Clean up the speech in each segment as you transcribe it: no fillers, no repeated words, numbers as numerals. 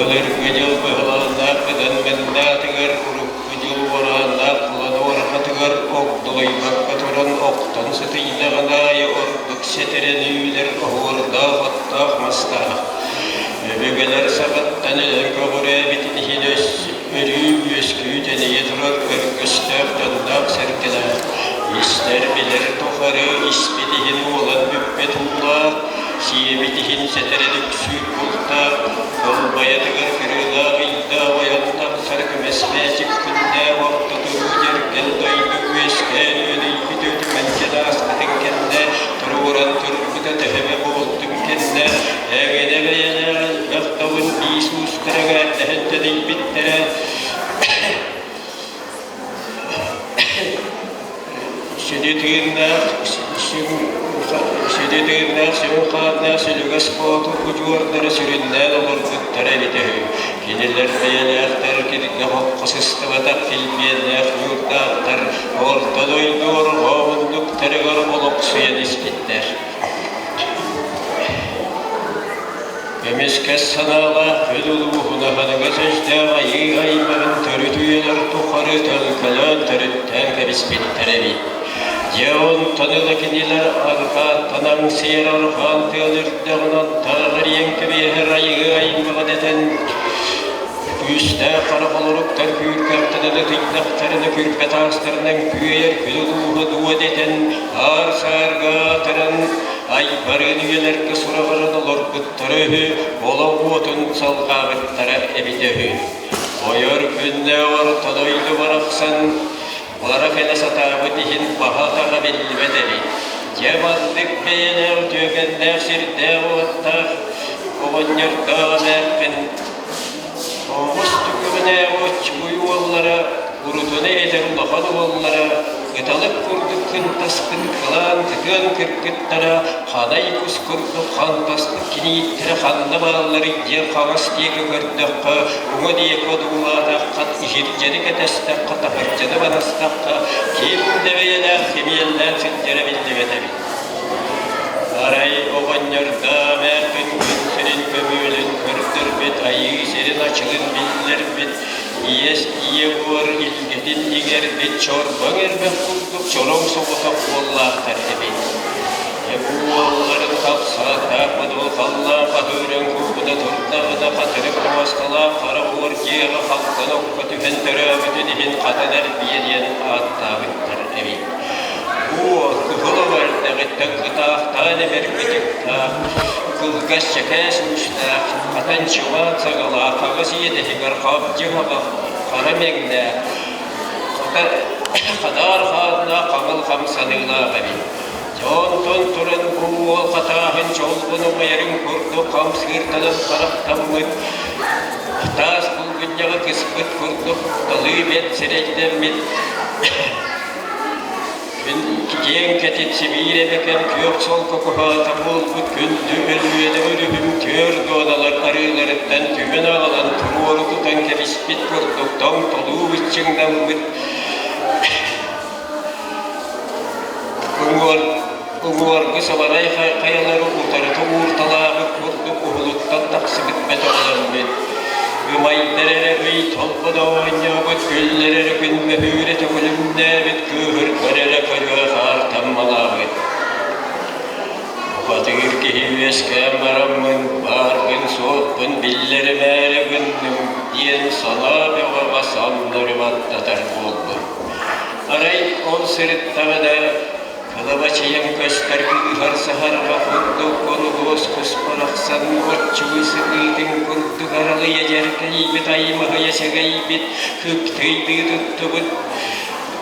Былыргы дьыл быһылааннаах быдан мындаатыгар, урукку дьыл уорааннаах кулан огдолуйбакка туран охтон сытыйдаҕын аайы ордук сэтэрэн үүнэр оһуордаах оттоох мастаах. Өбүгэлэр саҕаттан өлөн көҕүрээбитин иһин өрүү үөскүү тэнийэ турар өргөстөөх дьонноох-сэргэлээх, истэр-билэр тухары испит иһин уолан бүппэт уулаах, сиэбит иһин сэтэрэн үксүүр бултаах, кылбайатыгар кырыылаах ыйдаах ойон тахсар көмүс мээчик күннээх орто туруу дьэргэн дойду үөскээн үөдүйбүт үтүмэнчэн ааспытын кэннэ туруоран турбута төһө эмэ буолтун кэннэ эҥинэ бэйэлээх элбэх добун биис уустара эҥээрдэһэн тэнийбиттэрэ. Сүдү тыыннаах сүдү тыыннаах сүҥ хааннаах сүлүгэс боотур удьуордара сүрүннээн олорбуттара эбитэ үһү. Кинилэр бэйэлээхтэр киргэ-хоххо сыстыбатах килбиэннээх ньуурдаахтар орто дойду орҕоо муннуктарыгар олохсуйан испиттэр. Көмүскэс санаалаах күн улууһун аһыныгас өйдөөх айыы аймаҕын төрүт үйэлэр тухары төлкөлөөн төрүттээн кэбиспиттэр эбит. Дьэ онтон ыла кинилэр арҕааттан аҥсыйар арҕаан тыал үрдэҕин антаарыйан кэбиһэр айыы аймаҕын этэн Күүстээх хара холоруктар күүркэхтэрин ытыйдахтарына күрбэ таастарынан күөйэр күн улууһа дуо дэтэн аар-саарга аатыран айбарын үйэлэргэ сураҕыран олорбуттара үһү, олох уотун салҕаабыттара эбитэ үһү. Ойор күннээх орто дойду барахсан бара кэлэ сатаабыт иһин баһа-атаҕа биллибэт эбит. Дьэ маннык бэйэлээх үтүөкэннээх сирдээх-уоттаах оҕонньордоох эмээххин Оҕус түгэҕинээҕи оччугуй уоллара, урутуна этэр улахан уоллара, кыталык курдук кынтаспыт кылаан кытыан кыргыттара, ханай кус курдук хантаспыт кинииттэрэ ханна баалларый диэн хаҥас диэки көрдөххө, уҥа диэки одуулаатахха, иһирдьэни кэтэстэххэ, таһырдьаны банастахха, ким да бэйэлээх кимиэллээн сылдьара биллибэт эбит. Арай оҕонньордоох эмээххин күн сирин көмүөлүн көрдөрбүт, айыы сирин ачылын биллэрбит, иэс ийэ буор илгэтин иҥэрбит чорбоҥ эрбэх курдук чороҥ соҕотох уоллаахтар эбит. Дьэ бу уолларын хапсаатаах бодуол халлаан хаһыырын курбута турдаҕына хатырык муосталаах хара буор дьиэҕэ халҕан окко түһэн төрөөбүтүн иһин хатан эрбийэ диэн ааттаабыттар эбит. Уол кыһыл оҕо эрдэҕиттэн кытаахтаан эмэргитиктээх, кылгас чэкээс уустаах, хатан чымаан саҥалаах хаҥас иэдэһигэр хабдьы хабах хара мэҥнээх, хадаар хааннаах хаҥыл хамсаныылаах эбит. Дьэ онтон туран бу уол хатааһын чолбон умайарын курдук хамсыыртанан харахтаммыт, таас булгунньаҕы кыспыт курдук талыы бэт сирэйдэммит Киэҥ кэтит сибиир эбэкэм күөх солко куһаата буолбут күндү Өлүөнэ өрүһүм түөр дуоналар арыыларыттан түмэн аҕалан туруору тутан кэбиспит курдук тоҥ толуу быччыҥнаммыт уҥуор Уҥуоргу сабарай хайалары утарыта уурталаабыт курдук уһулуттан тахсыбыт бөтөҕөлөммүт. Ымайдар эрэ ый толбоно оонньообут, күллэр эрэ күн мөһүүрэ төгүлүмнээбит, кыыһырдар эрэ көрүө хаар таммалаабыт. Бухатыыр киһи үөскээн бараммын, баарбын-суохпун биллэримээри гынным диэн санаа бөҕөҕө самнары баттатар буолбут. Арай ол сырыттаҕына Кылабачыйан көстөр кыыһар саһарҕа курдук онугуос кус барахсан оччугуй сытыытын курдук аралыйа дьэргэйбит аймаһыйа сэгэйбит кыптыйдыы туттубут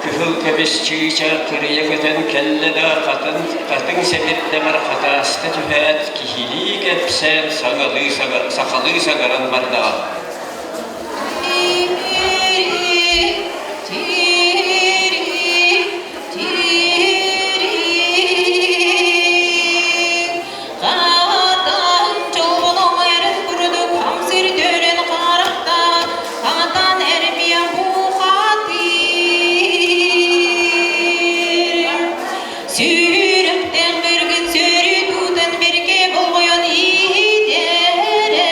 кыһыл көмүс чыычаах кырыйа көтөн кэллэ да хатын хатыҥ сэбирдэҕэр хатааска түһээт киһилии кэпсээн саҥалыы сахалыы саҥаран бардаҕа. Сүрэхтэн бэргин сөрү тутан бэркэ болҕойон иһитэрэ.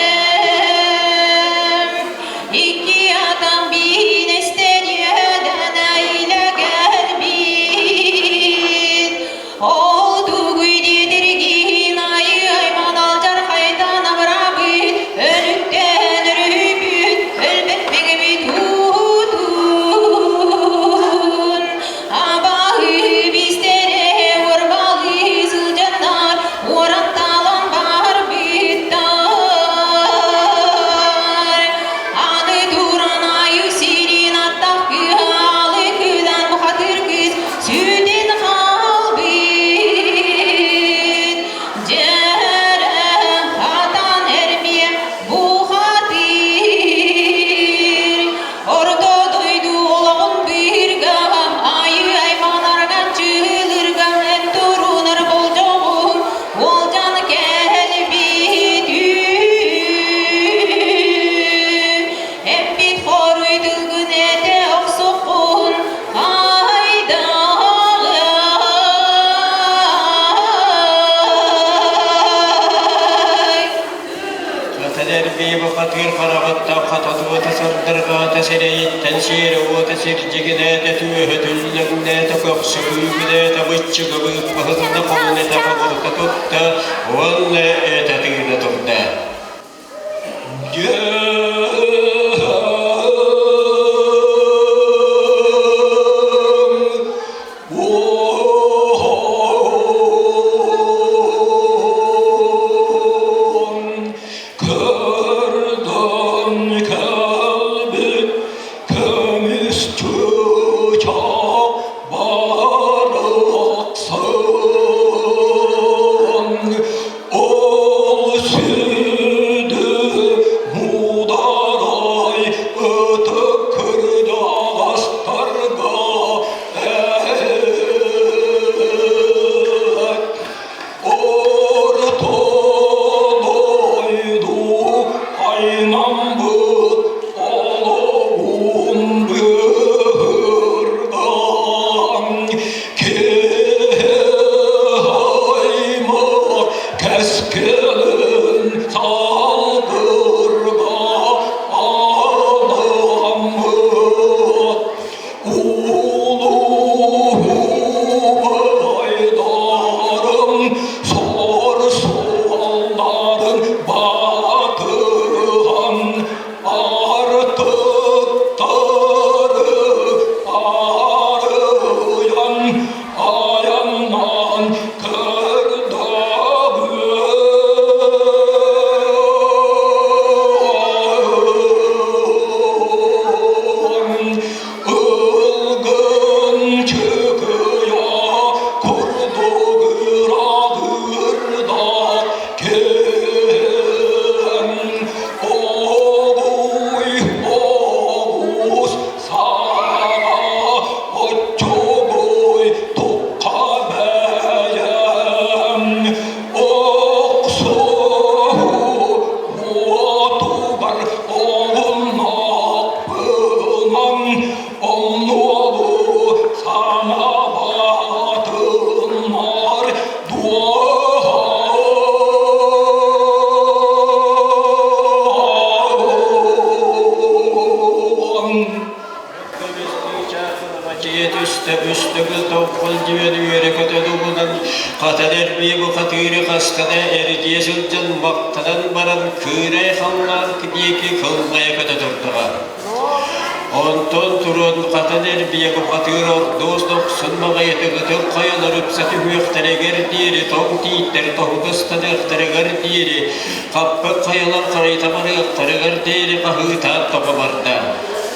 эрбии бухатыыр хараҕыттан хата туота сырдырҕаата, сирэйиттэн сиэрэ уота сирдьигинээтэ, түөһэ түллэҥнээтэ, көхсө күүгүнээтэ, быччыга быыппаһынна, холун этэ хобулута тутта уонна этэ тыына турда. Көмүс чыычаах барахсан Ол сүдү муударай ытык кырдьаҕастарга Орто дойду айнаммыт олоҕун быһырдан Киһи-аймах кэскилин салгырга анаммыт Улуу сор суолларын батыһан артыктары арыйан айаннаан көрдөбүн Ылгын чыкыйа курдук ырагырдах кэм Огуй оҕус саҕа оччугуй тухха бэйэм Охсуһу уотугар оҕуннахпынан Оннуолу санаабатыннар Дьиэ түстэ үстөгүл тоҥхол дьүөн үөрэ көтө дугунан хатан эрбии бухатыыры хаскана эрдиэ сылдьан махтанан баран кыырай халлаан диэки кылбайа көтө турдаҕа. Онтон туран хатан эрбийэ бухатыыр ордуос дохсун баҕайытык ытык хайалар ыпса түһүөхтэригэр диэри тоҥ тииттэр тоһута ыстаныахтарыгар диэри хаппыт хайалар харайта барыахтарыгар диэри хаһыытаан тоҕо барда.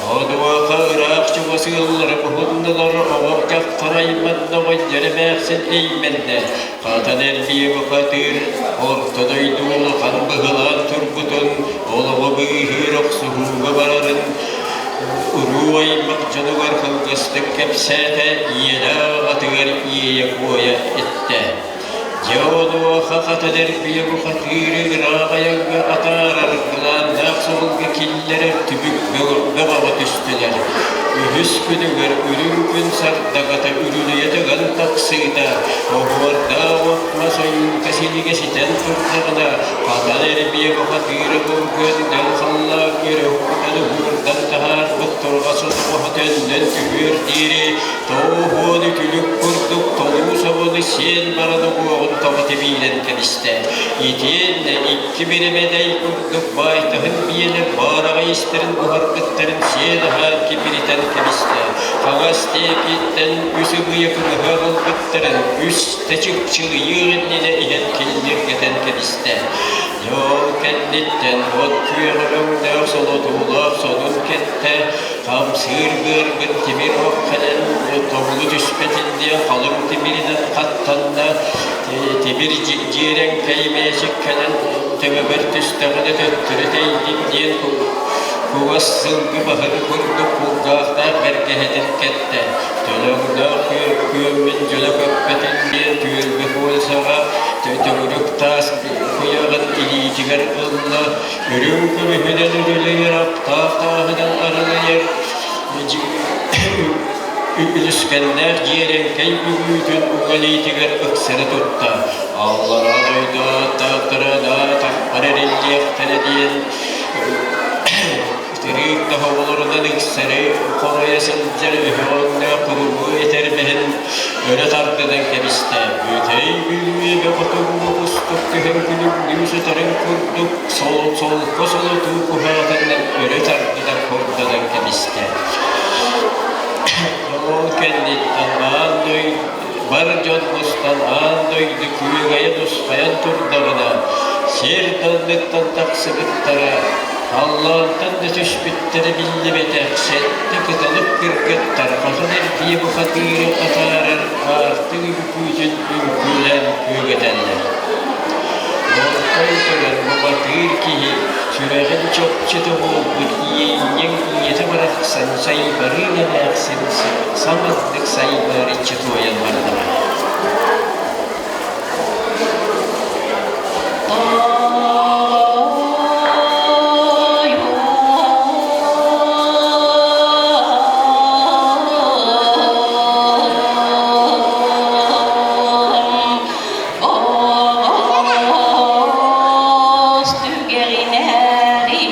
Одуоха ыраах чугас ыаллара уһуннулар оҕо дьахтар айманна оҕонньор эмээхсин эймэннэ. Хатан эрбийэ бухатыыр орто дойду улахан быһылаан турбутун, олоҕу быыһыыр охсуһууга барарын уруу аймах дьонугар кылгастык кэпсээтэ, ийэлээх аҕатыгар иэйэ-куойа эттэ. Дьэ онуоха хата дэрбийэ бухатыыры ыраах айаҥҥа атаарар былааннаах суолга киллэрэр түбүк бөҕөҕө түстүлэр. Үһүс күнүгэр үрүҥ күн сардаҥата үрүлүйэ тыган тахсыыта, оһуордаах от мас ойуута силигэ ситэн турдаҕына, хатан эрбийэ бухатыыры бургуөннэн халлаан үөрэ уһуктан уһуурдан таһаарбыт турҕа сотоҕоһо төннөн түһүөр диэри Тоҕуһуон үтүлүк курдук толуу собону сиэн баран уҥуоҕун тоҕо тибиилэн кэбистэ. Итиэннэ икки биримэдэй курдук баайтаһын биэлэр баараҕай истэрин буһарбыттарын сиэн аһаан кибиритэн кэбистэ. Хаҥас диэкиттэн үс ыбыйа кымыһы аҕалбыттарын үс да чыпчылыйыах иннинэ иһэн киллиргэтэн кэбистэ. Дьол кэнниттэн от күөҕэ өҥнөөх солотуулаах сонун кэттэ, Хамсыыр быарбыт тимир ох кэлэн тобулу түспэтин диэн халыҥ тимиринэн хаттанна, тимир дьиэрэҥкэй мээчик кэлэн төбөбөр түстэҕинэ төттөрү тэйдим диэн кугас сылгы баһын курдук кулгаахтаах бэргэһэтин кэттэ. Төлөҥнөөх күөммүн дьөлө көппөтүн диэн түөлбэ пользаҕа төгүрүк таас куйаҕын илиитигэр ылла, Үрүҥ көмүһүнэн үрүлүйэр, аптаах тааһынан арылыйар, үлүскэннээх дьиэрэҥкэй үгүүтүн уҥа илиитигэр ыксары тутта. Аллараа дойду ааттаахтара таххар эриллиэхтэрэ диэн ытырыык да оҕолорунан ыксары хоройо сылдьар өһөҕөннөөх куругу этэрбэһин өрө тардынан кэбистэ. Бүтэй Бүлүү хотугу кустук түһэн күлүмнүү сытарын курдук солко солотуу куһаатынан өрө тардынан курданан кэбистэ. Ол кэнниттэн аан дойду бар дьон мустан аан дойду күөгэйэ тусхайан турдаҕына, сир даллыттан тахсыбыттара, халлаантан да түспүттэрэ биллибэтэх сэттэ кыталык кыргыттар хотон эргийэ бухатыыры атаарар аартык үҥкүүтүн үҥкүүлээн күөгэтэллэр. Онтон көрөн бухатыыр киһи сүрэҕин чопчута буолбут иэйинньэҥ ийэтэ барахсан сайбарыын эмээхсин самардык сайбарыччы туойан бардаҕа. Оҕус түгэҕинээҕи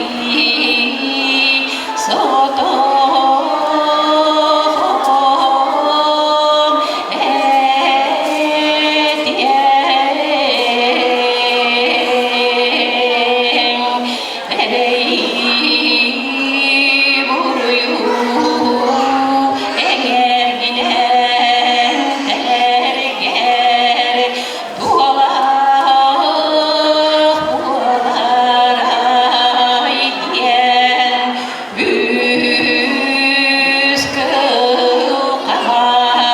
соҕотох этиэм эрэйи-буруйу эҥэргинэн тэлэргэр Туолаах буолаарай диэн үс кыл хаһаар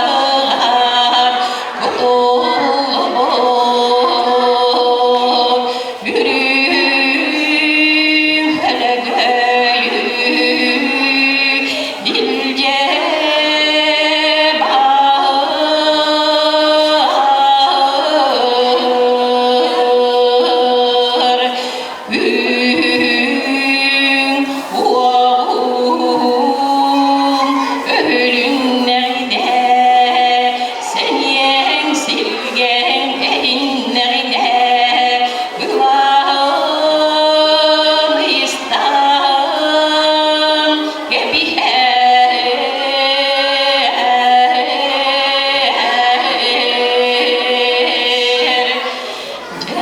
кутуллубут үрүҥ өлөгөйү илдьэ бар Үҥ уоҕум өһүлүннэҕинэ, сэниэҥ силгэҥ эһиннэҕинэ, ылан ыйыстан кэбиһэр. Дьэ,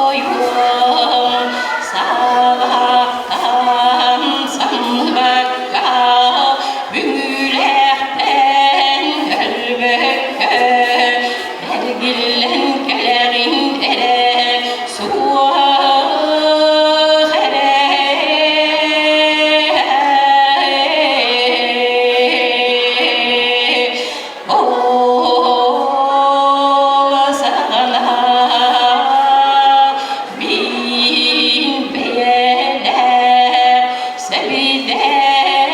тоойуом, саҕахтан самныбакка, Бүлэхтэн өлбөккө, Эргиллэн кэлэҕин эрэ, суох эрэ. Ол саҕана мин бэйэлээх сэбилээх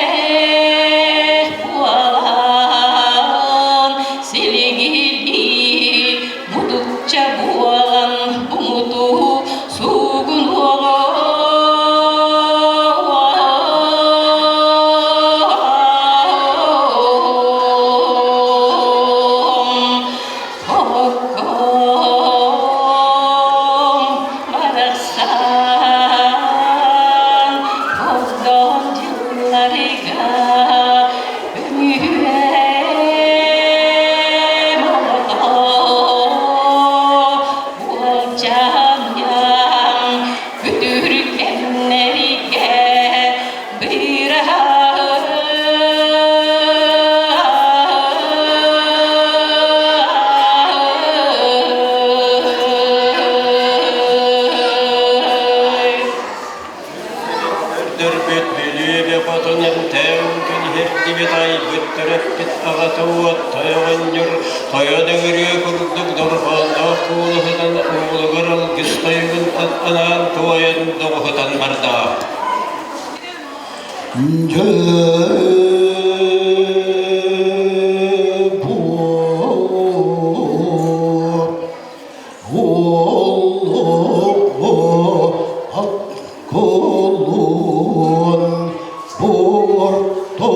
буолан силигилии мутукча буолан муҥутуу суугунуоҕум Окком барахсан огдоон дьылларыгар үҥүөм оҕото уолчаанньам күтүргэннэригэр быраһаай. Көрдөрбүт Бүлүүбэ хотун эмтээн күн иһэрдибит айбыт төрөппүт аҕата уот тойоҕонньор тойон ыҥырыа курдук дорҕоонноох куолаһынан уолугар алгыс тойугун анаан туойан доҕуһутан барда. Дьэ буор Олоҕо кулун буорту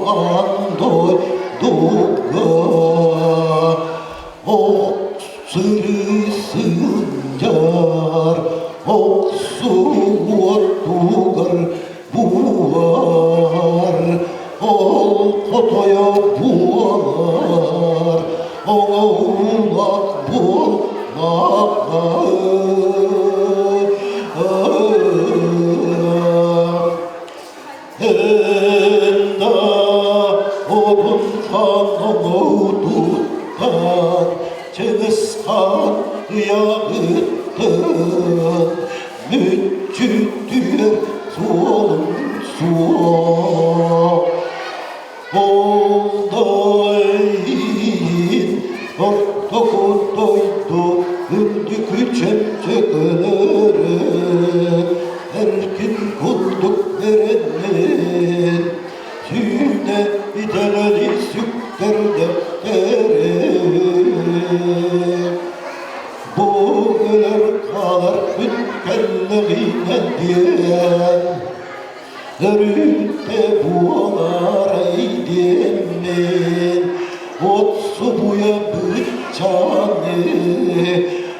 андой дуга. Чөмчөкөлөрө эркин курдук эрэннин, сүүнэ итэҕэли сүктэрдэхтэрэ. Бу өлөр хаалар күн кэллэҕинэ диэн, Өрүттэ буолаарай диэммин, от субуйа быччааны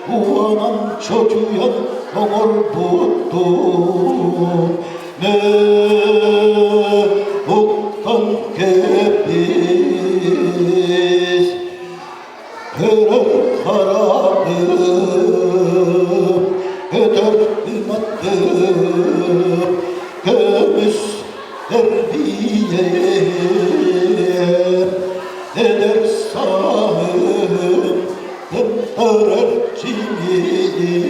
уонан чочуйан оҥорбуттум. Уктан кэбис, көрөр хараҕым, өтөр ыматтым, көмүс эрбием, эдэр сааһым тымтарар чимиин,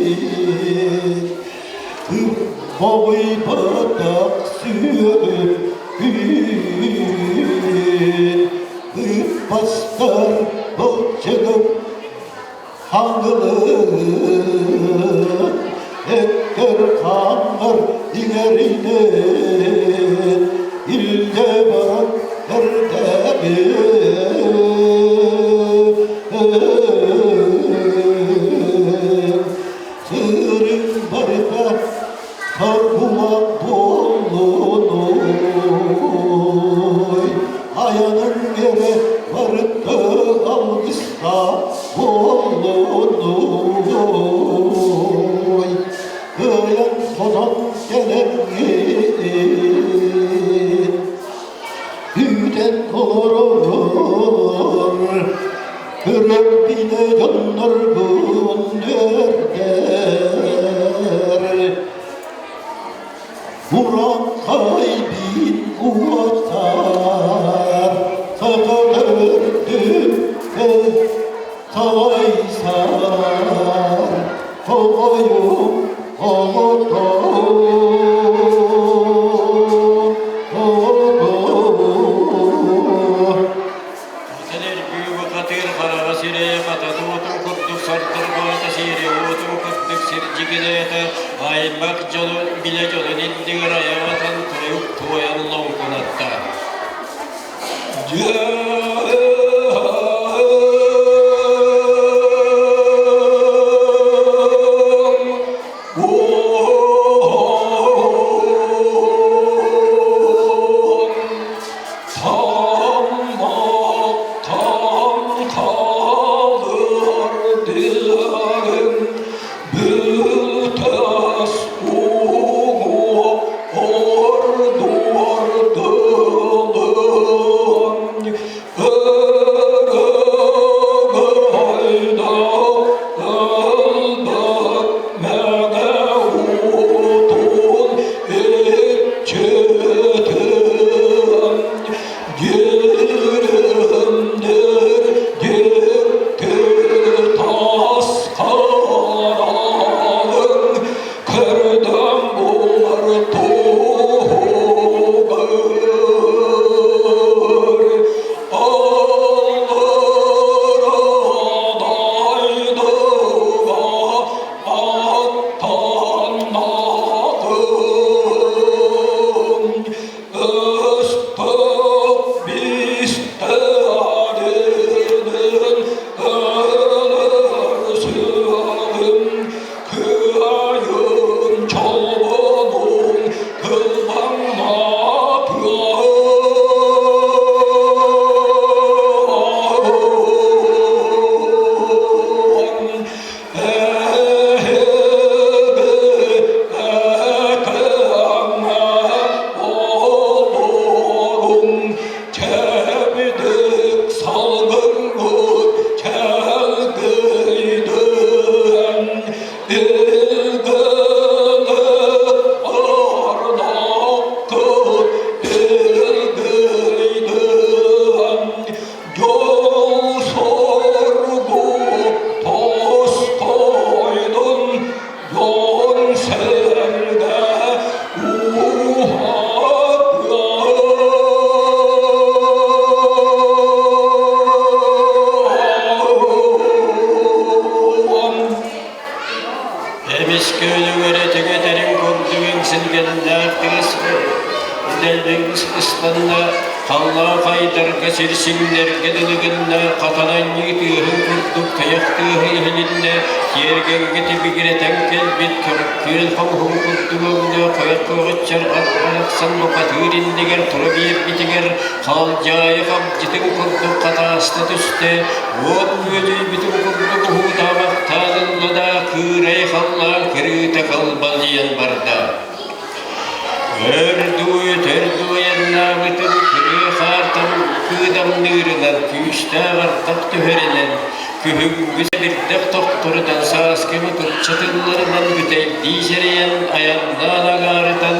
Кырбаҕыйбатах сүөһүм күн, Ыппастар былчыгым хаҥылын, Эккэр хааммар иҥэринэн, Илдьэ баран эрдэҕим. Сырыҥ барыта соргулаах буоллунуй, Айаныҥ эрэ барыта алгыстаах буоллунуй. Кыайан-хотон кэлэҥҥин, күүтэн олорор Көрөр билэ дьоннорбун үөрдэр. Уран биир уотар, саха төрдүн салайсар, тоҕойу оҕотор. Сэлэргүү бухатыыр хараҕа сирэйэ хататы уотун курдук сардырҕаата сиэри уотун курдук сирдьигинээтэ аймах дьону билэ дьонун иннигэр айаҕатан тойук туойан лоҥкунатта. Таммахтан kalır dilerim Bütes uğur durdum. Эмискэ өлүгэр этиҥэтэрин курдук эҥсилгэннээх тыас дэлби ыстанна, халлаан хайдарга сир сиҥнэргэ дылы гынна, хатананньыы тыаһын курдук тайах тыаһа иһилиннэ, тиэргэҥҥэ тибигирэтэн кэлбит күөл хомуһун курдук өҥнөөх хойох көҕүччэр ат барахсан букатыыр иннигэр тура биэрбитигэр халдьаайы хабдьытын курдук хатааста түстэ, уот күөдьүйбүтүн курдук уһуутаабахтаан ылла да, кыырай халлаан кырыыта кылбалыйан барда. Өр дуу, өтөр дуу айаннаабытын кырыы хаартан кыыдамныырынан, күүстээх ардах түһэринэн, күһүҥҥү сэбирдэх тохторунан, сааскы мутукча тылларынан бүтэйдии сэрэйэн, айаннаан агаарытан,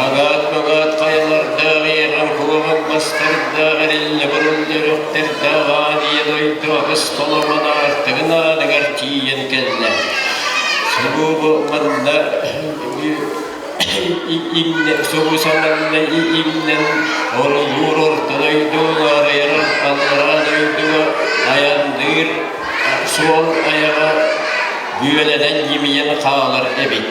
агаат-магаат хайалардаах иэҕэн куобах мастардаах эриллэ-бурулла үрэхтэрдээх аан ийэ дойду аҕыс толомон аартыгын ааныгар тиийэн кэллэ. Субу манна Субу-саманна иҥнэн орулуур орто дойдуга арыйар аллараа дойдуга айанныыр суол айаҕа бүөлэнэн ньимийэн хаалар эбит.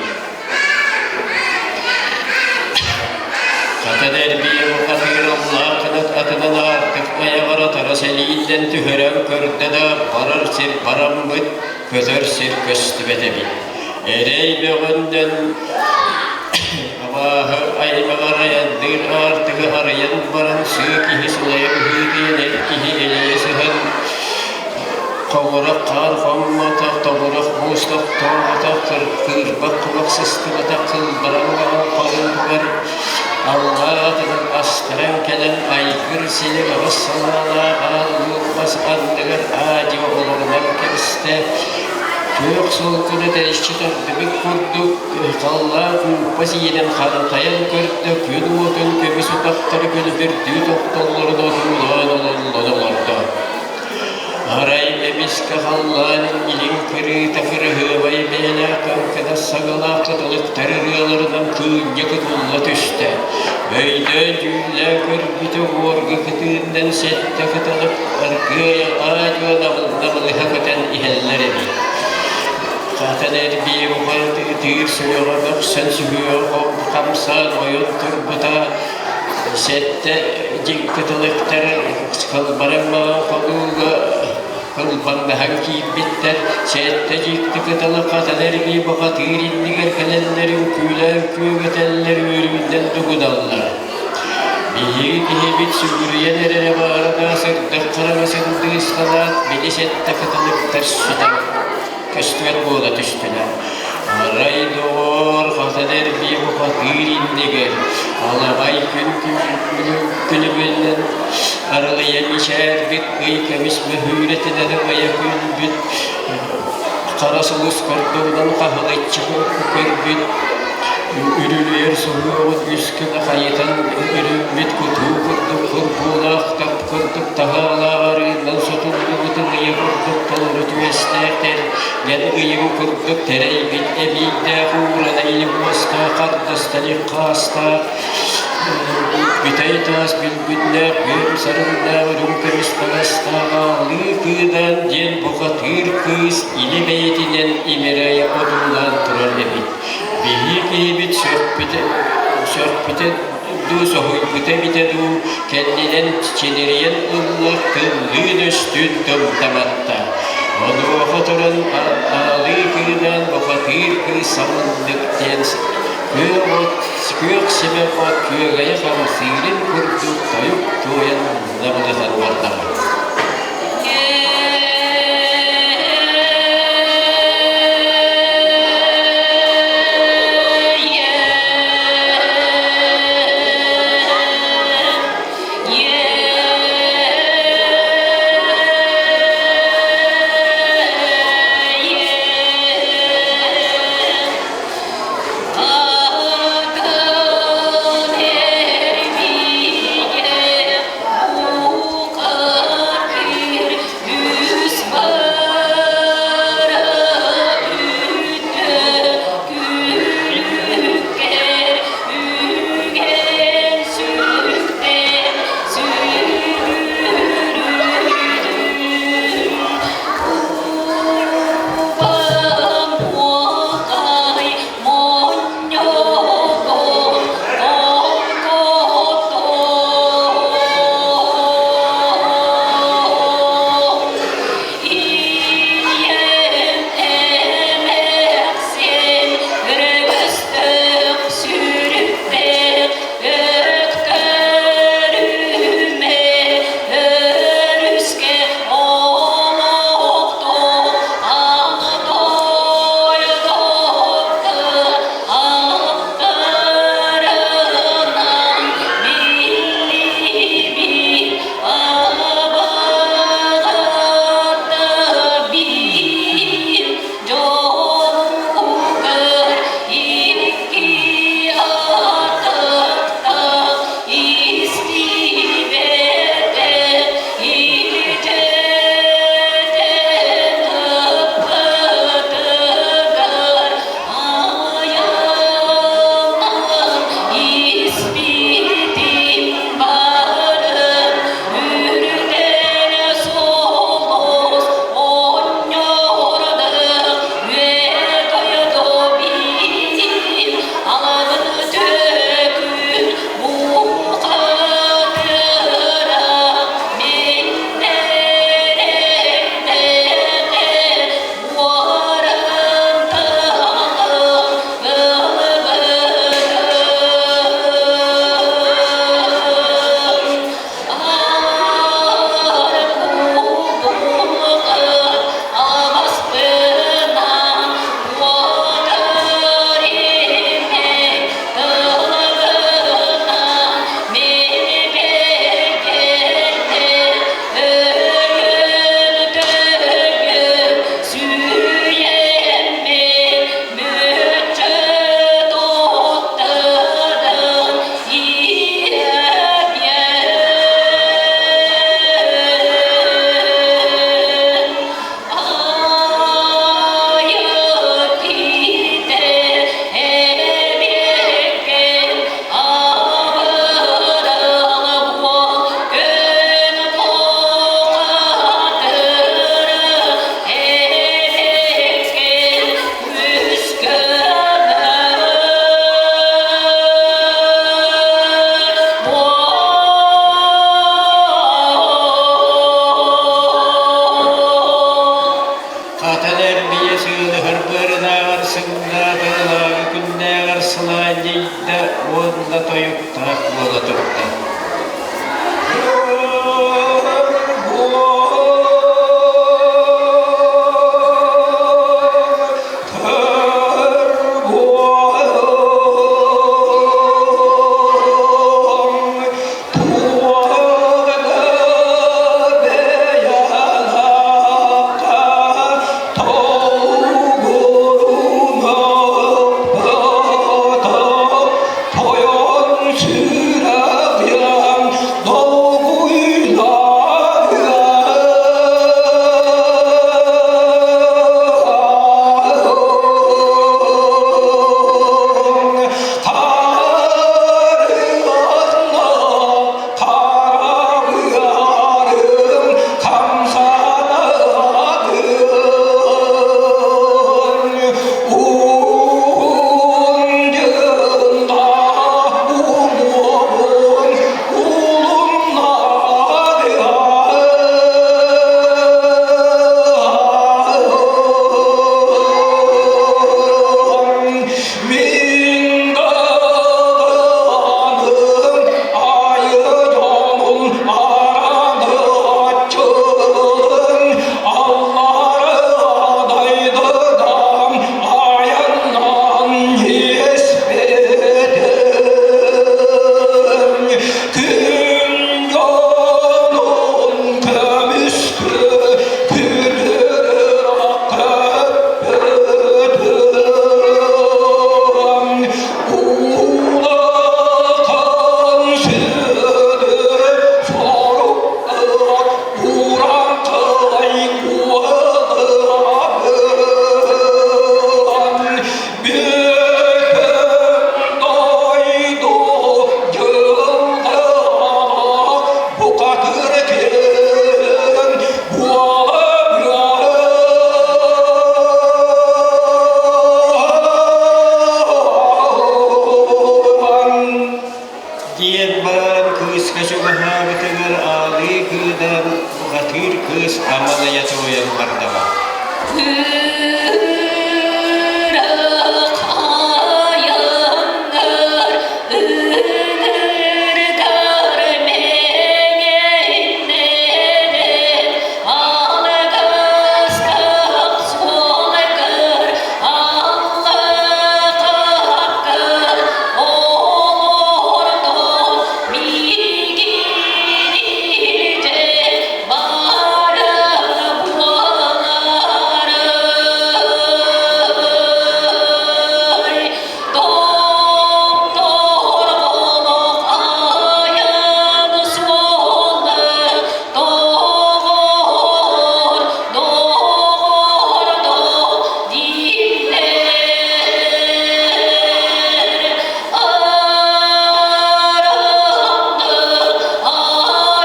Хата эрбийэ бухатыыр аллаах кынат атынан аартык айаҕар атара сэлииллэн түһэрэн көрдө да барар сир бараммыт, көтөр сир көстүбэт эбит. Эрэй бөҕөннөн абааһы аймаҕар айанныыр аартыгы арыйан баран сыы киһи сылайа быһыытыйан эр киһи элэйэ сыһан хоҥорох хаан хоммотох, тобурах муус тохтооботох, кыырпах кумах сыстыбатах кылбараҥ хоруутугар аллаа атынан астаран кэлэн айгыр силик аҕыс салаалаах аал луук мас анныгар аа-дьуо олорунан кэбистэ. Күөх солкуну тэриччи тардыбыт курдук, халлаан кууппа сиэнэн хантайан көрдө, күн уотун көмүс утахтары күлүбүрдүү тохтоллорун одуулаан ололлон олордо. Арай эмискэ халлаан илин кырыыта кырыһыабай бэйэлээх кыҥкынас саҥалаах кыталыктар ырыаларынан кыынньа кутулла түстэ. Өйдөөн-дьүүллээн көрбүтэ уорга кытыыннан сэттэ кыталык аргыай аа-дьуо намылыһа көтөн иһэллэр эбит. Хатан эрбии ытыыр сүрэҕэ мөхсөн сүһүөҕэ хамсаан ойон турбута сэттэ дьиҥ кыталыктар кылбарыҥ маҥан хонууга кылбаҥнаһан киирбиттэр. Сэттэ дьикти кыталык хатан эрбии бухатыыр иннигэр кэлэннэр үҥкүүлээн күөгэтэллэр үөрүүнэн дугуналлар. Биһиги киһибит сүгүрүйэн эрэрэ баара да сырдык хараҥа сындыысталаат били сэттэ кыталыктар сүтэн көстүбэт буола түстүлэр. Арай доҕоор, хатан эрбии бухатыыр иннигэр аламай күн күлүмүнэн арылыйа мичээрбит ый көмүс мөһүүрэтинэн ымайа күлбүт хара сулус курдугунан хаһылыччы көрбүт үрүлүйэр суһуоҕун үс гына хайытан үрүммүт кутуу курдук курбуулаах тап курдук таһаалаах арыынан сотуллубут ымыйа курдук толору түөстээхтэр гэн ыйым курдук тэрэйбит эбиирдээх уурана илим уостаах хардастан хаастаах бүтэй таас бүлгүннээх бүөм сарыннаах үрүҥ көмүс таҥастаах аалыы кыыдаан диэн бухатыыр кыыс илэ бэйэтинэн имэрэй одуулаан турар эбит. Биһиги киһибит сөхпүтэ, сөхпүтэ дуу, соһуйбута эбитэ дуу, кэннинэн чинэрийэн ылла, тыллыын өстүүн тымтаматта. Онуоха туран аалыы кыыдаан бухатыыр кыыс самыннык диэн күөх от, күөх симэх от күөгэйэ хамсыырын курдук тойук туойан набылытан бардаҕа. Атын эрбигэ уонна тойуктаах буола турда. Диэн баран кыыска чугаһаабытыгар аалыы кыыдан бухатыыр кыыс амалыйа туойан бардаҕа. Ыраах айаннар ынырыгар мэҥэннэрэн алгыстаах суолгар аллаҕапкар олордон миигин илдьэ барар буоларый Томтор олох айан суолы доҕор, доҕордоо дииллэр. Аранды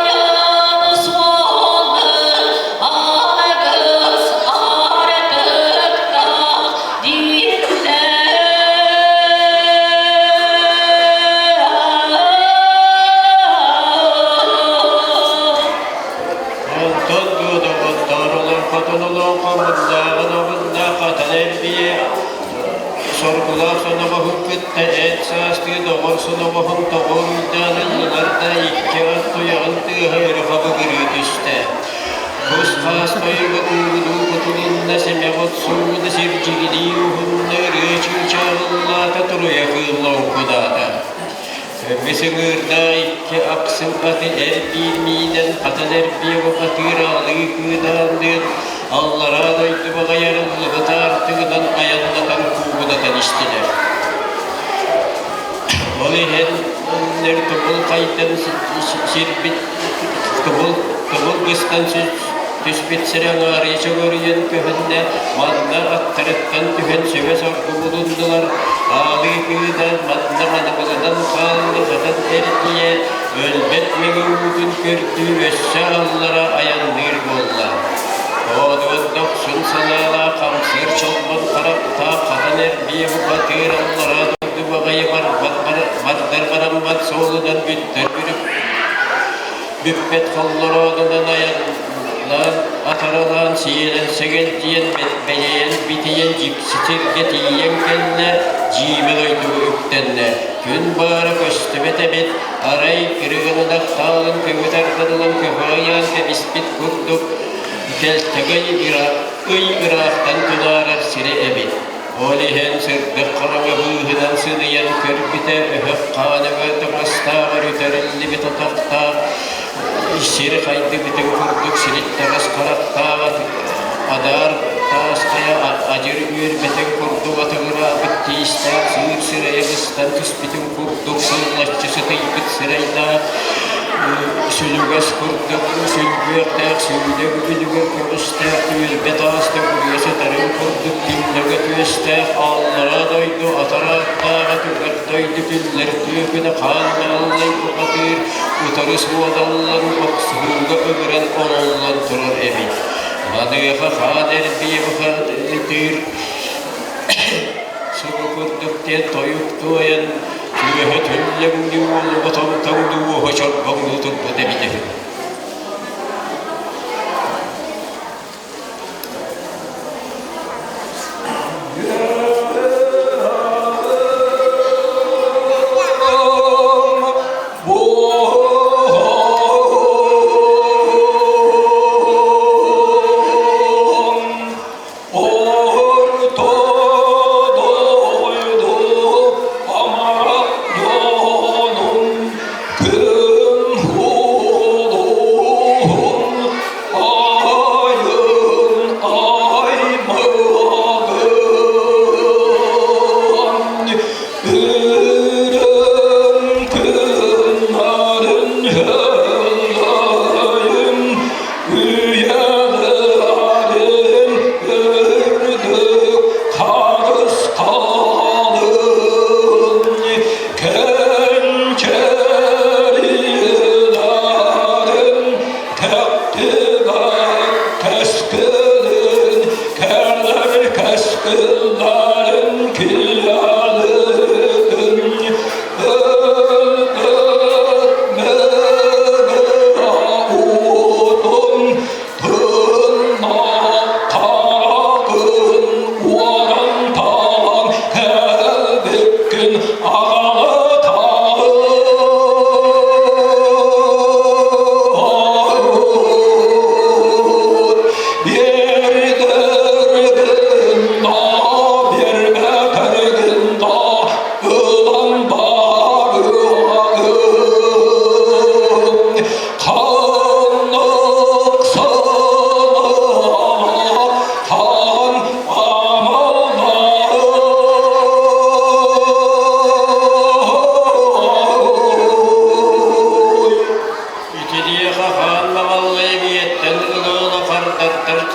айан суолы алгыс артыктаах Онтон дуо доҕоттоор олоҥхотун олоҥхо муннааҕын омуннаах хатан эрбийэ соргулаах соноҕоһун кытта эт саастыы доҕор соноҕоһун тоҕо уурдаан ыллылар да икки ат туйаҕын тыаһа өрө хабыгырыы түстэ. Кус-хаас тойуга куугунуу кутулунна, сэмэҕит сууна сирдьигинии уһунна, ырыа чыычааҕыллаата, туруйа кыылла оҥкудаата. Көмүс ыҥыырдаах икки ахсым аты эр-биир миинэн хатан эрбиэ бухатыыр аалыы кыыдаанныыр, аллараа дойду баҕайарыллыбыт аартыгынан айаннатан куугунатан истилэр. Ол иһэн тумул хайдан сирбит тумул тумул быстан түспүт сирэ аҥаарыйа чөҥөрүйэн көһүннэ, манна аттарыттан түһэн сүбэ-соргу булуннулар, аалыы кыыдан манна манабылынан хаалла сатан эрдийэ, өлбөт мэҥэ уутун көрдүү өссө аллара айанныыр буолла. Оодуот дохсун санаалаах хамсыыр чолбон харахтаах хатан эрбиэ бухатыыр аллара дойду баҕайы барбат бардар бараммат суолунан бүттэр бүппэт холлороонунан айаннаан атаралаан сиэлэн сэгэлдьийэн бэйэйэн битийэн дьикси сиргэ тиийэн кэллэ дьиибэ дойдуга үктэннэ. Күн баара көстүбэт эбит, арай кырыгынадах таалын көҥүтэр гынылан көҕүрүйэн кэбиспит курдук кэлтэгэй ый ыраахтан тунаарар сирэ эбит. Ол иһэн сырдык хараҥа быыһынан сыныйан көрбүтэ өһөх хааныга таҥастааҕар үтэриллибит атахтаах сир хайдыбытын курдук сириттэҕэс харахтаах адаар таас хайа адьыр үөрбэтин курдук атыҥыраабыт тиистээх сыыр сирэйэ быстан түспүтүн курдук сыллаччы сытыйбыт сирэйдээх сүлүгэс курдук сүлгүөхтээх сүүнэ үлүгэр көҕүстээх түөлбэ таас төгүрүйэ сытарын курдук түннэгэ түөстээх аллара дойду атарааттааҕа түгэх дойду түллэр түөкүнэ хаан мааллай бухатыыр утары суодаллан охсуһууга ыҥыран ороллон турар эбит. Маныаха хаан эрбийэ бухатыыр субу курдук диэн тойук туойан түөһэ түллэҥнии уолуга томтоҥнуу уоһа чорбоҥнуу турбут эбитэ үһү. Орто дойду амарах дьонун күн улуһун айын аймағын үрім күннәрін жылайын үйелерін үрдік қарыс қалын кенчелерін тәктілер кәскілін кәлер кәскілерін киялін Ылан барыаҕын ханнык санаа хаан амалларый. Итиниэхэ хаан маҕаллай ийэттэн ылыала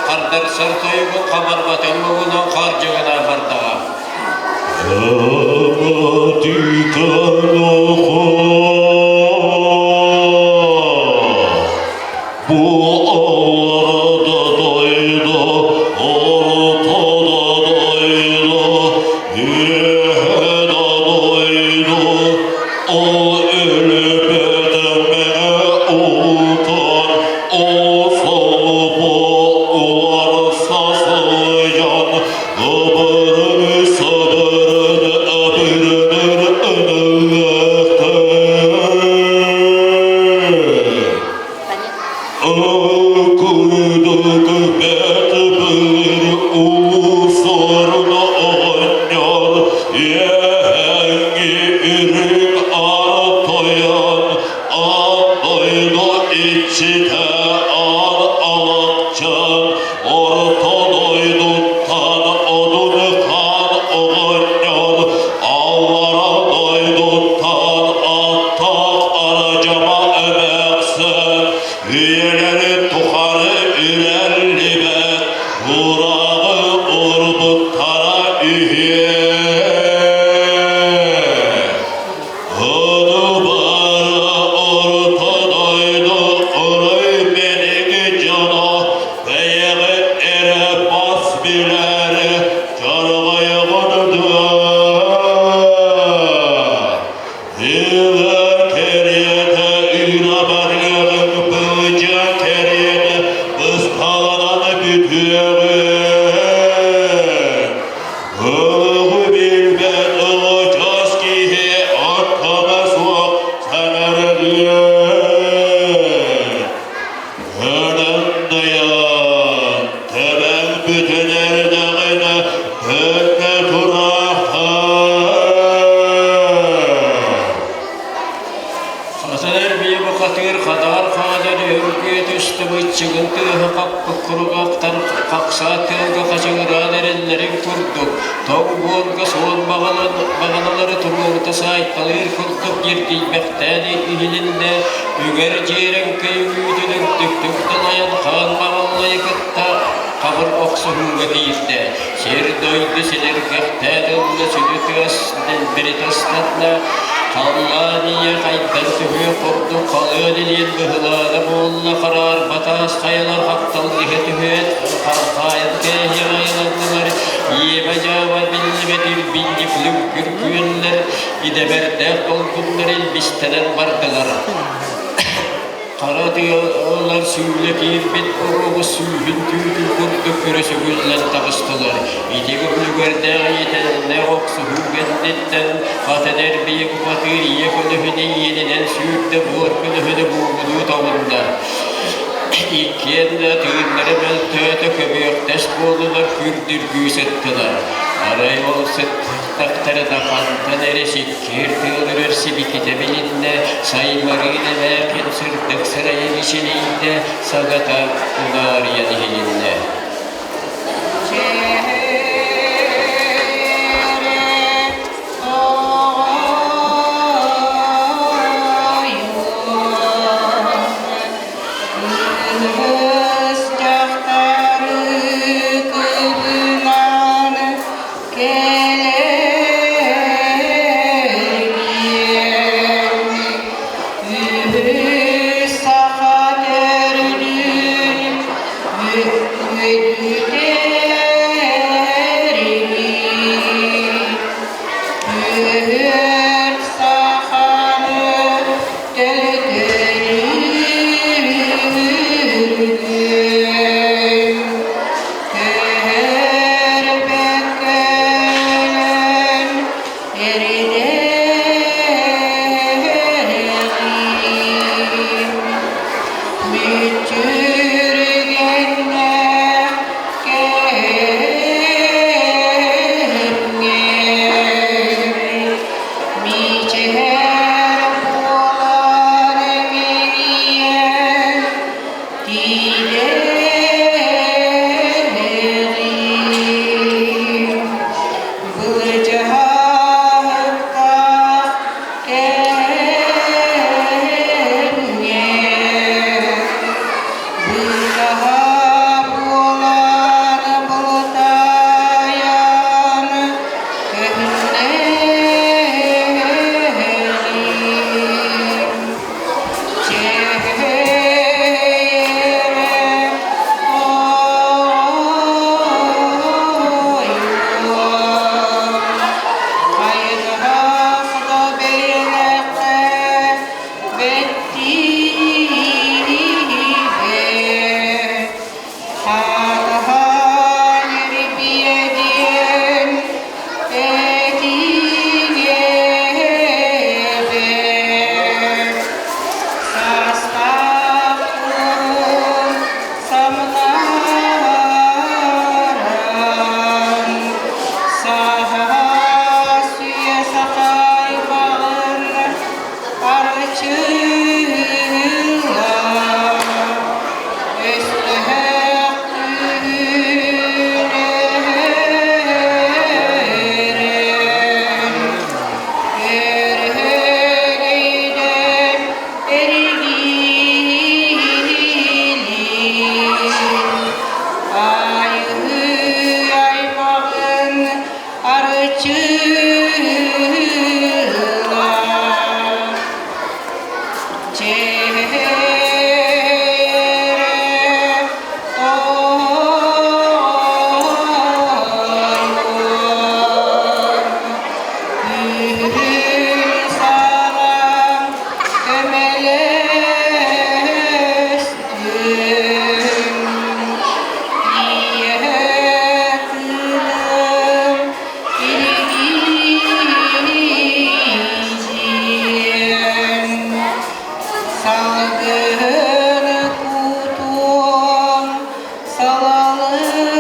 хардарсар тойугун хабарҕатын муҥунан хардьыгына бардаҕа. Bu arada dayda, ortada dayda, üheda dayda, o ölüp ödeme utan, o sopa ularsa sayan, ıbırın sabırın öbürünün önüvekte. Курдук бэт бір улусорун оҕонньор үөһээҥҥи үрүҥ аар тойон аан дойду иччитэ аан алахчын орто дойдуттан одун хаан оҕонньор аллара дойдуттан аттаах арадьама эмээхсин Үйэлэри тухары үрэллибэт, урааҕы урбуттара үһүө. охсубут чыгын тыаһа хаппыт куругахтар хахсаат тыалга хачыгыраан эрэллэрин курдук, тоҥ буорга суон баҕаналары туруорута саайталыыр курдук ньиргийбэхтээн иһилиннэ, үгэр дьиэрэҥкэй үҥүүтүн үрдүктүк далайан хаан маҕаллайы кытта хабыр охсуһууга киирдэ. Сир-дойду силиргэхтээн ылла сүдү тыас дэлбэритэ ыстанна, халлаан ийэ хайдан түһүөх курдук халыан илиэн быһылаана буолла хараарбатаас хайалар хапталлыһа түһээт хаайан кээһиэх айыланнылар иэбэ-дьааба биллибэт ирбинньик лүҥкүр күөллэр идэбэрдээх долгуннар илбистэнэн бардылар. Хара тыалар сүүлэ киирбит оруобу сүүһүн түүтүн курдук көрө сүгүллэн таҕыстылар. Ити үлүгэрдээх иитэллээх охсуһуу кэнниттэн атын эрбийэ бухатыыр ийэ көлөһүнэ иэнинэн сүүрдэ буор көлөһүнэ буугунуу тоҕунна. Иккиэн да тыыннара мөлтөөтө көбүөхтэс буоллулар күрдүргүү сыттылар. Арай ол сыттахтарына хантан эрэ сиккиэр тыал үрэр сибикитэ билиннэ, саймарыын эмээхин сырдык сырайа мичилийдэ, сагата унаарыйан иһилиннэ. Кыыс дьахтары кыбынан кэлэргиэн үһүс саха төрдүн үөдүтэригин түөрт саханы төлөтөрүгүн Көһөрбөккөлөн эридэҕин, мүччүргэннээх кэмҥэ мичээр буолан эмиийэн Тиийдэҕим былдьаһыктаах кэмҥэ быыһаһа буолан былтайан көһүннэҕим. Этиҥ Саастаах уол самнаран, саһа сүйэ сахайбаҕын арчыла, өстөөх түүнэрэн, өрүһүлэйдэн эргиилин, айыы аймаҕын арчыла. Чээрэ ойуун, Күһүн саҕам көмөлөстүн, Ийэ тыыным илгийдиэн, Салгын кутуом салалынныан.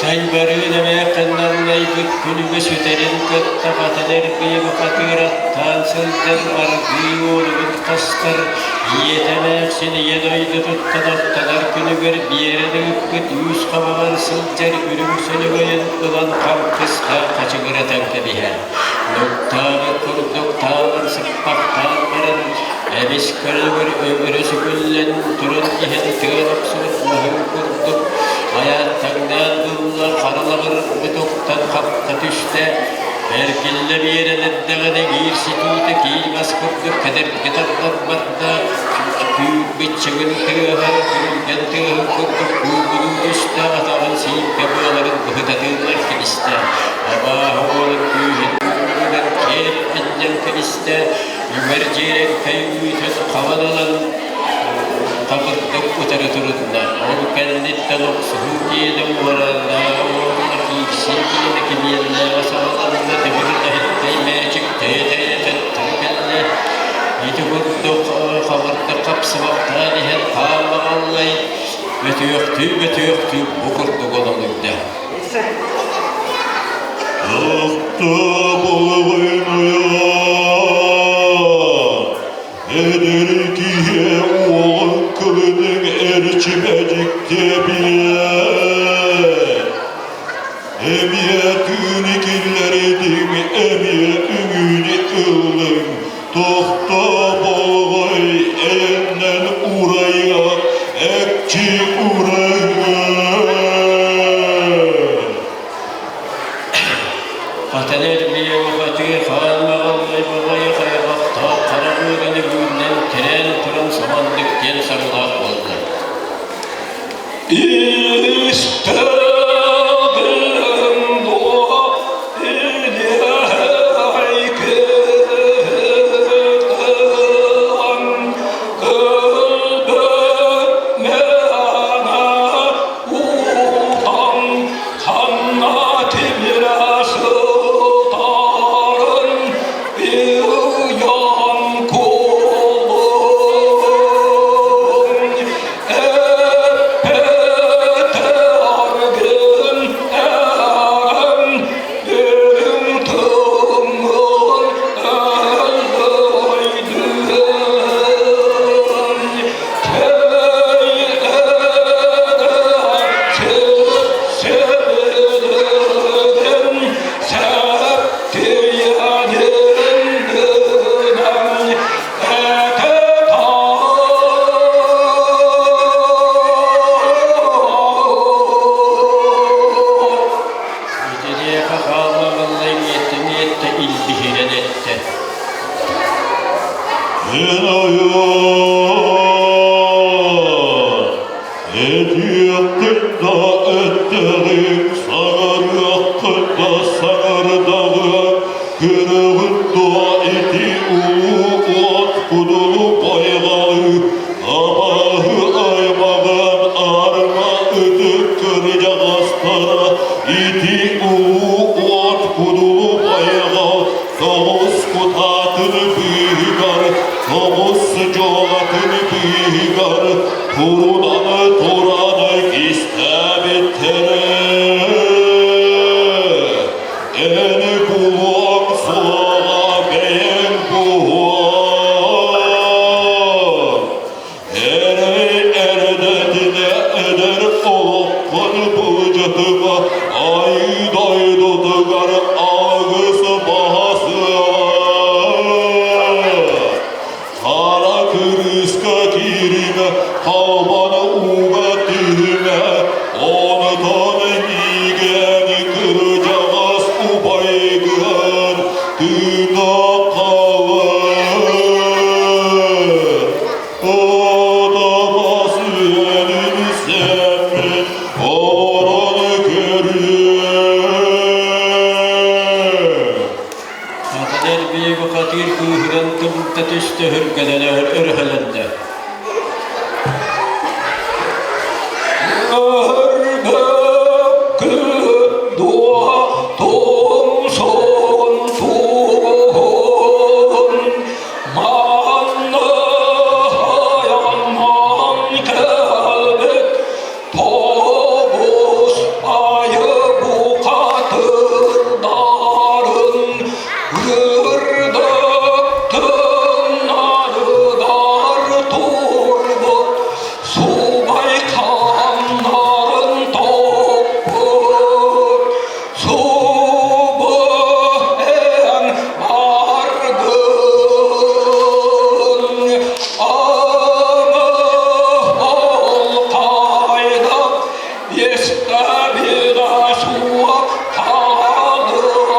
Сайбарыын эмээххин аллайбыт күлүгэ сүтэрин кытта хатан эргийэ бухатыыр аттаан сылдьан аргыый уолугун хастар, ийэтэ эмээхсин ийэ дойдутуттан аттанар күнүгэр биэрэн ыыппыт үүс хабаҕар сылдьар үрүҥ сөлөгөйүн ылан хаҥкыстаан хачыгыратан кэбиһэр. Нуктаабыт курдук таалан сыппахтаан баран, эмис көлөгөр өҥөрө сүкүллэн туран иһэн тыал охсубут маһын курдук айааттаҥнаан ылла, харалаҕыр бутуктан хапта түстэ, эргиллэ биэрэн эрдэҕинэ биир ситиитэ киил мас курдук кэдэрги тардан барда, күүрбүт чыгын тыаһа, күрүлгэн тыаһын курдук куугунуу түстэ, атаҕын сииккэ быаларын быһытатыыллар кэбистэ, абааһы уолун күүһүн үүнүгэр киэр анньан кэбистэ, үҥэр дьиэрэҥкэй үүтүн хабан ылан хабырдык утары турунна. Ол кэнниттэн охсуһуу киэнэ уорааннааҕа уонна киирсии киэнэ кимиэннээҕэ саҕаланна, тимир үлэһиттэй мээчик тэйэ-тэйэ төттөрү кэллэ. Ити курдук хабырдык хапсыбахтаан иһэн хааммаҕаллай, бөтүөхтүү-бөтүөхтүү бу курдук олоҥуйда. Эдэр киһи уолун кылының эрчимэ дьиктиэбиэ. Эмиэ тыыны киллэрдиҥ, эмиэ үҥүүнү ыллыҥ, тохтоо болҕой, эйэннэн урайа, экчи урайа. Хатан эргийэ бухатыыр хаан маҕаллай баҕайы хайҕахтаах хара быараны үүннэн тирээн туран саманнык диэн саҥалаах буолла. Истэҕин дуо илиэйкин өлбөт мээнэ утан ханна тимирэ сытарын ыйан кулун Итиниэхэ хааллаҕаллай миэттэ-миэттэ илбиһирэн эттэ. Эн ойон, этиэххин да эттэҕиҥ, саҥарыаххын да саҥардаҕыҥ, көрөҕүн дуо ити улуу уот кудулу байҕалы, абааһы аймаҕын аарыма ытык кырдьаҕастара ити улуу уот кудулу байҕал тоҕус кутаатын быыһыгар, тоҕус дьуоҕатын быыһыгар турунан туран кистээбиттэрэ. Эн булуоҥ суоҕа бэйэҥ буһуоҥ. Эрэй эрдэтинэ эдэр олоххун былдьатыма, айыы дойдутугар алгыс баһасыа. Хара кырыыска кииримэ, халбан ууга түһүмэ, онтон миигэн кырдьаҕас убайгын тыына хаалар. Отамас үөнүн сэммин олорон көрүө. Хатан эрбии бухатыыр кыыһыран тымта түстэ өһүргэнэн өрөһөлөннө. Манна кэлбит тоҕус айыы Кырыска суох хаалыаҕый,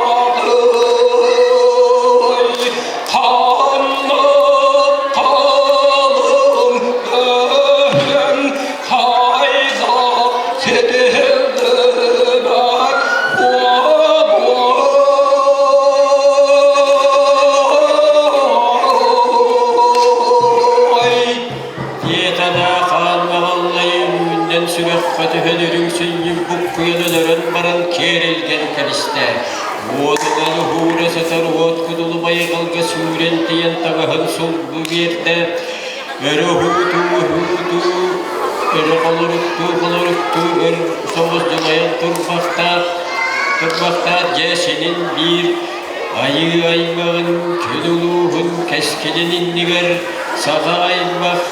ханна халыҥ өһөн хайдах ситиһиллибэт буолуой? Диэтэ хаан маҕаллайы үүннэн сүрэххэ түһэн үрүҥ сүнньүн буккуйан өлөрөн баран киэр илгэн кэбистэ. Уотунан уһуура сытар уот кудулу байҕалга сүүрэн тиийэн таҥаһын сулбу биэрдэ. Өрө уһуутуу-уһуутуу, өрө холоруктуу-холоруктуу өр соҕус дьулайан турбахтаах, турбахтаах дьэ синин биир Айыы аймаҕын күн улууһун кэскилин иннигэр саха аймах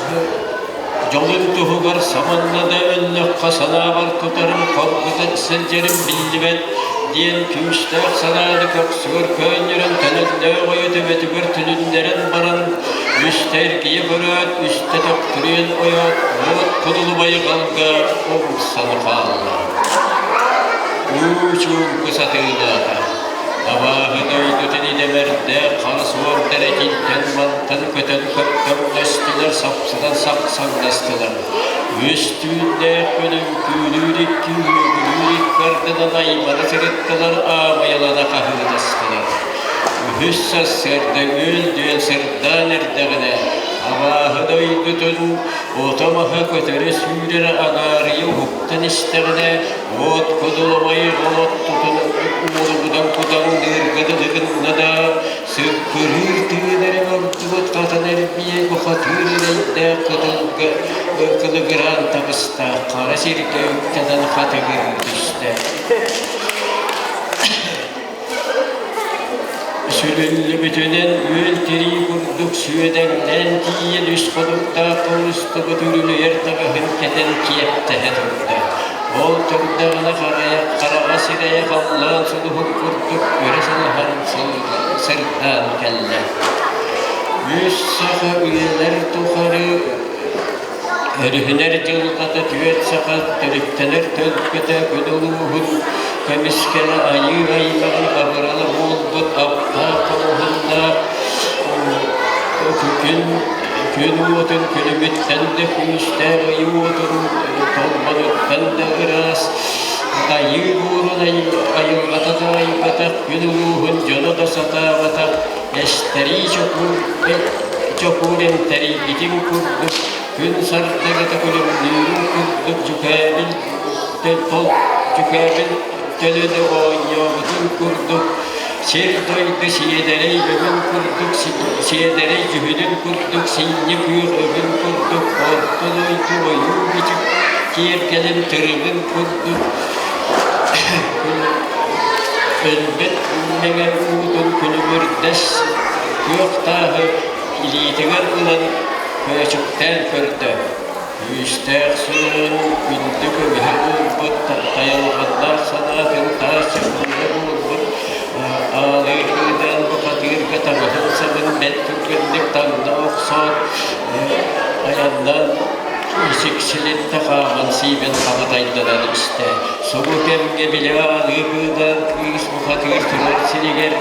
дьолун туһугар саманна да өллөххө санаабар тутарым хоргута сылдьарым биллибэт диэн күүстээх санааны көхсүгэр көөнньөрөн төлөннөөх ойо төбөтүгэр түлүннэрэн баран үстэ эргийэ көрөөт үстэ төхтүрүйэн ойоот уот кудулубайҕалга умсан хаалла. Уу чуумпу сатыылаата. Абааһы дойдутун идэмэрдээх хара суордар этинтэн мантан көтөн көптөҥнөстүлэр, сапсынан сахсаҥнастылар. Үс түүннээх күнүм күүлүүр икки үөгүлүүр икки ардынан аймана сырыттылар, аамайалана хаһыытастылар. Үһүс сарсыарда үөл-дүөл сырдаан эрдэҕинэ, абааһы дойдутун ото-маһа көтөрө сүүрэрэ агаарыйа уһуктан истэҕинэ, Уот кудулумай олоттутун уолугунан кутаҥныырга дылы гынна да, сыккырыыр тыын эрэ ордубут хатан эрбийэ бухатыыр эрэйдээх кытылга кылыгыраан таҕыста, хара сиргэ үктэнэн хатыгырыы түстэ. Сүлүллүбүтүнэн үөл тирии курдук сүөдэҥнээн тиийэн үс хонуктаах устубут үрүлүйэр таҥаһын кэтэн киэптэһэ турда. Ол турдаҕына хараҕа сирэйэ халлаан сулуһун курдук өрө салаһан сырдаан кэллэ. Үс саха үйэлэр тухары Өрүһүнэр дьылҕата түөрт саха төрүттэнэр төлкөтө күн улууһун көмүскэлэ айыы аймаҕын абырала буолбут аптаах хомуһуннаах күн күн уотун күлүмүттэн да күүстээх ый уотун толбонуттан да ыраас айыы буорун айылҕата да айбатах күн улууһун дьоно да сатаабатах эстэрии чокуур чокуур эмтэрийбитин курдук күн сардаҥата күлүмнүүрүн курдук дьүкээбил тол дьүкээбил төлөнө оонньообутун курдук сир-дойду сиэдэрэй өҥүн курдук сиэдэрэй дьүһүнүн курдук синньэ күөх өҥүн курдук орто дойду ойуу-бичик киэргэлин тырыбын курдук өлбөт мэҥэ уутун күлүмүрдэс күөх тааһы илиитигэр ылан көөчүктээн көрдө. Күүстээх сүрэҕин күндү көмүһэ буолбут, тайалҕаннаах санаатын таас чахылла буолбут аалыы кыыдаан бухатыырга таҥаһын сабын бэрт түргэнник таҥна охсоот, айаннаан Сиксилиттэ хааман сиибэн хаҕытайданан истэ. Субу кэмҥэ били аалыы кыыдаан кыыс бухатыыр турар сиригэр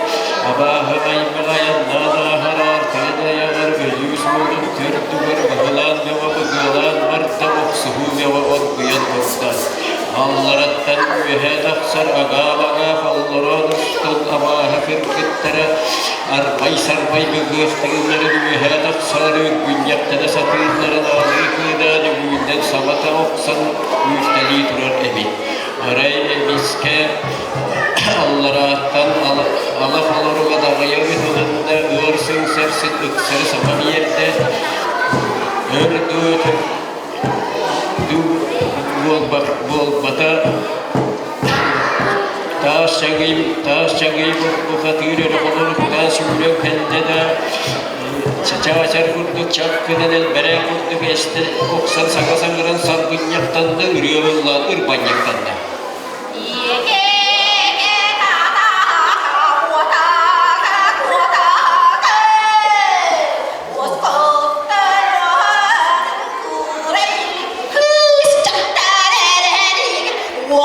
абааһы аймаҕа айаннаан ааһар аартыгын айаҕар өлүү суолун төрдүгэр быһылаан бөҕө быгыалаан барда охсуһуу бөҕө оргуйан турда. Аллараттан үөһэ тахсар агаа-агаа холлороон устун абааһы кыргыттара арбай-сарбай быгыахтыылларын үөһэ тахсар үргүнньэхтэнэ сатыылларын аалыы кыыдаан үгүүннэн самата охсон үүртэлии турар эбит. Арай эмискэ алларааттан ала холоруга даҕайа ыһылынна, ыар сыҥсар сыт ыксары саба биэрдэ. Өр дуу буолбата таас чаҥый таас чаҥый бухатыыр өрө холоруктаан сүүрэн кэллэ да чаачар курдук чап гынан элбэрээ курдук эстэ охсон саҥа саҥаран сарбынньахтанна ырыа ыллаан ырбанньахтанна. 我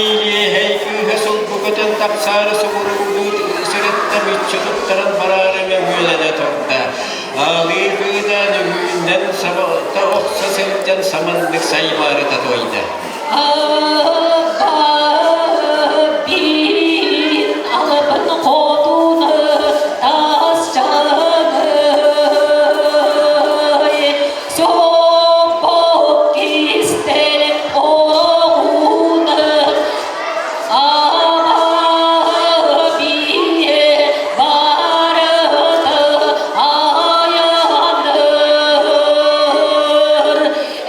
Илиэһэй кыыһа сулбу көтөн тахсаары субуруҥнуу сырытта мүччү туттаран бараары мөҥүөлэнэ турда. Аалыы кыыдаан үҥүүннэн сабата охсо сылдьан саманнык саймаарыта туойда. Бин алыбын хотуну тас чаҥый Соппок кистэлэҥ оҕуна Аба-бие барыта айаныр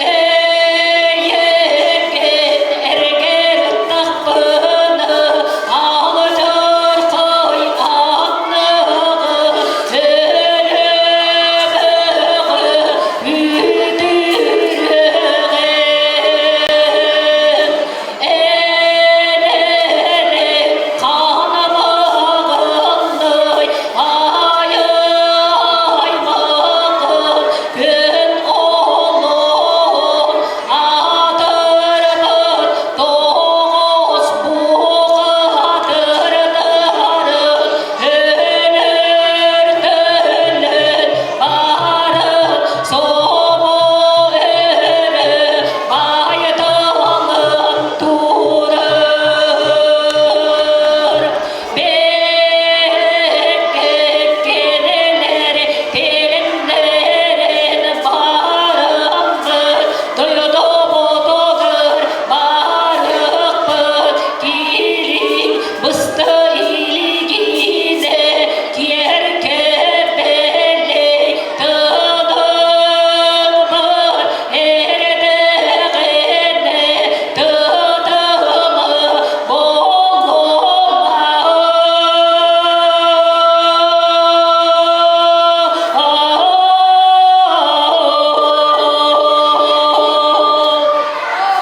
Эйэккин эргэртэхпинэ алдьархай анныгы өлөмөҕө үтүрүҕэ Элэрэ хаанамаҕынный айаймаҕын күн олоҕун атырбыт тоҕус бухатырдарын өлөртөлөн барын собо өрө байталын турар Беккелер келинлерин барыммыт дойдубутугар барыкпыт киирин бысты илигине киэркэбэлэй тыдылбыт эрдэҕинэ тыдыма болума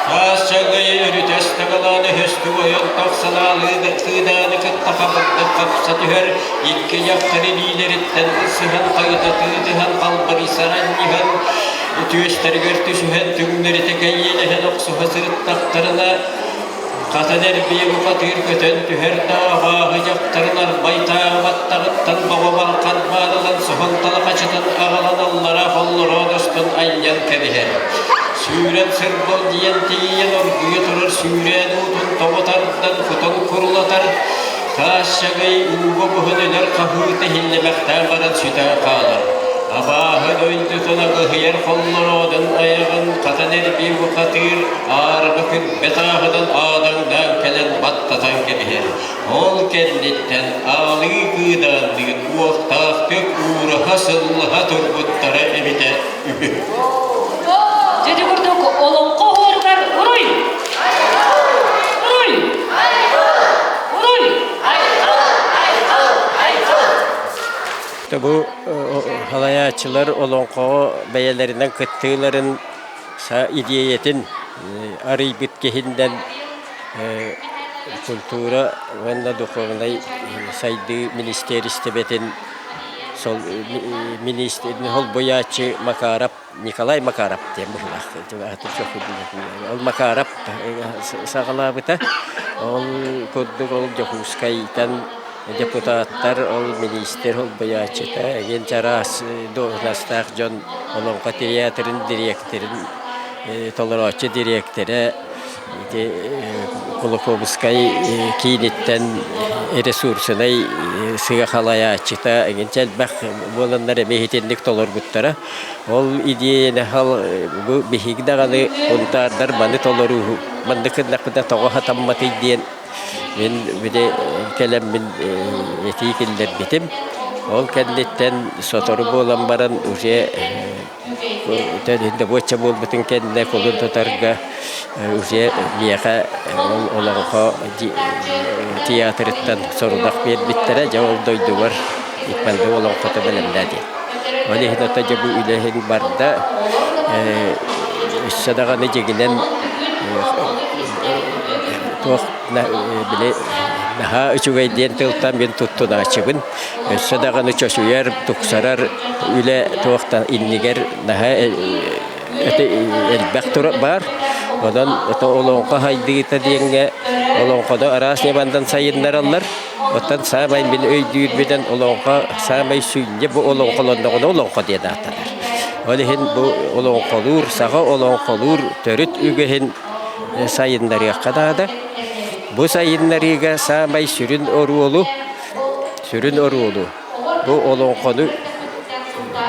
Таас чаҥый өрүтэ ыстаҥалаан өһөстүк ойон тахсан аалыы кыыдааны кытта хабырдык хапса түһэр, икки дьахтар илиилэриттэн ысыһан хайыта тыытыһан халбарыйсан анньыһан, түөстэригэр түсүһэн түҥнэритэ кэйиэлэһэн охсуһа сырыттахтарына, Хатан эрбийэ бухатыыр көтөн түһэр да абааһы дьахтарын арбайтааҕы баттаҕыттан баҕа балхарбаан ылан соһон талахачытын аҕалан аллара холлороон устун анньан кэбиһэр. Сүүрэн сырбал диэн тиийэн оргуйа турар сүүрээн уутун тоҕо тардан кутан курулатар, таас чагай ууга буһан өлөр хаһыыта иһиллэмэхтээн баран сүтэн хаалар. Абааһы дойдутун аҕыһыйар холлороодун айаҕын хатан эрбии бухатыыр аарыма күрбэ тааһынан аадаҥнаан кэлэн баттатан кэбиһэр. Ол кэнниттэн аалыы кыыдаанныыр уохтаахтык уураһа сыллаһа турбуттара эбитэ үһү. Дьэ курдук олоҥхо оһуоругар уруй! Уруй! Уруй! Бу салайааччылар олоҥхоҕо бэйэлэринэн кыттыыларын идиэйэтин арыйбыт киһиннэн культура уонна духовнай сайдыы министиэристибэтин солбуйааччы Макаров Николай Макаров диэн быһыылаах ол Макаров саҕалаабыта ол курдук ол Дьокуускайтан депутаттар ол миниистир солбуйааччыта эҥин чараас дуоһунастаах дьон Олоҥхо тыйаатырын дириэктэрин толорооччу дириэктэрэ ити Кулаковскай кииниттэн ресурсунай сыа халайааччыта эҥин элбэх буоланнар эмиэ итинник толорбуттара. Ол идиэйэни бу биһиги даҕаны Сунтаардар маны толоруу маннык гыннахпытына тоҕо сатамматый диэн Мин били кэлэммин этии киллэрбитим. Ол кэнниттэн сотору буолан баран уже добуочча буолбутун кэннэ кулун тутарга уже миэхэ ол олоҥхо театрыттан сорудах биэрбиттэрэ. Дьэ ол дойдубар Иппанды олоҥхото бэлэмнээ диэн. Ол иһин ото дьэ бу үлэ иһин барда. Өссө даҕаны дьиҥинэн туох били наһаа үчүгэй диэн тылтан мин туттунааччыбын. Өссө даҕаны чочуйар, тупсарар үлэ туох да иннигэр наһаа элбэх баар. Онон олоҥхо хайдыыта диэҥҥэ олоҥхону араас ньыманан сайыннараллар. Оттон саамай мин өйдүүрбүнэн олоҥхо саамай сүнньэ бу олоҥхолонноҕуна олоҥхо диэн ааттанар. Ол иһин бу олоҥхолуур, саха олоҥхолуур төрүт үгэһин сайыннарыахха наада. Бу сайыннарыыга саамай сүрүн оруолу сүрүн оруолу бу олоҥхону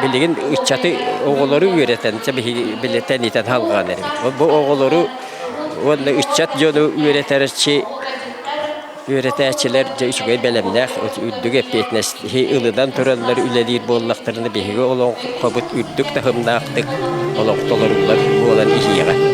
билигин ыччаты оҕолору үөрэтэн биһиги тэнитэн халҕаан эрэбит. Бу оҕолору уонна ыччат дьону үөрэтэрчи үөрэтээччилэр дьэ үчүгэй бэлэмнээх үрдүк эппиэтинэсти ылынан тураллар үлэлиир буоллахтарына биһиги олоҥхобут үрдүк таһымнаахтык олохтолоруллар буолан иһиэҕэ.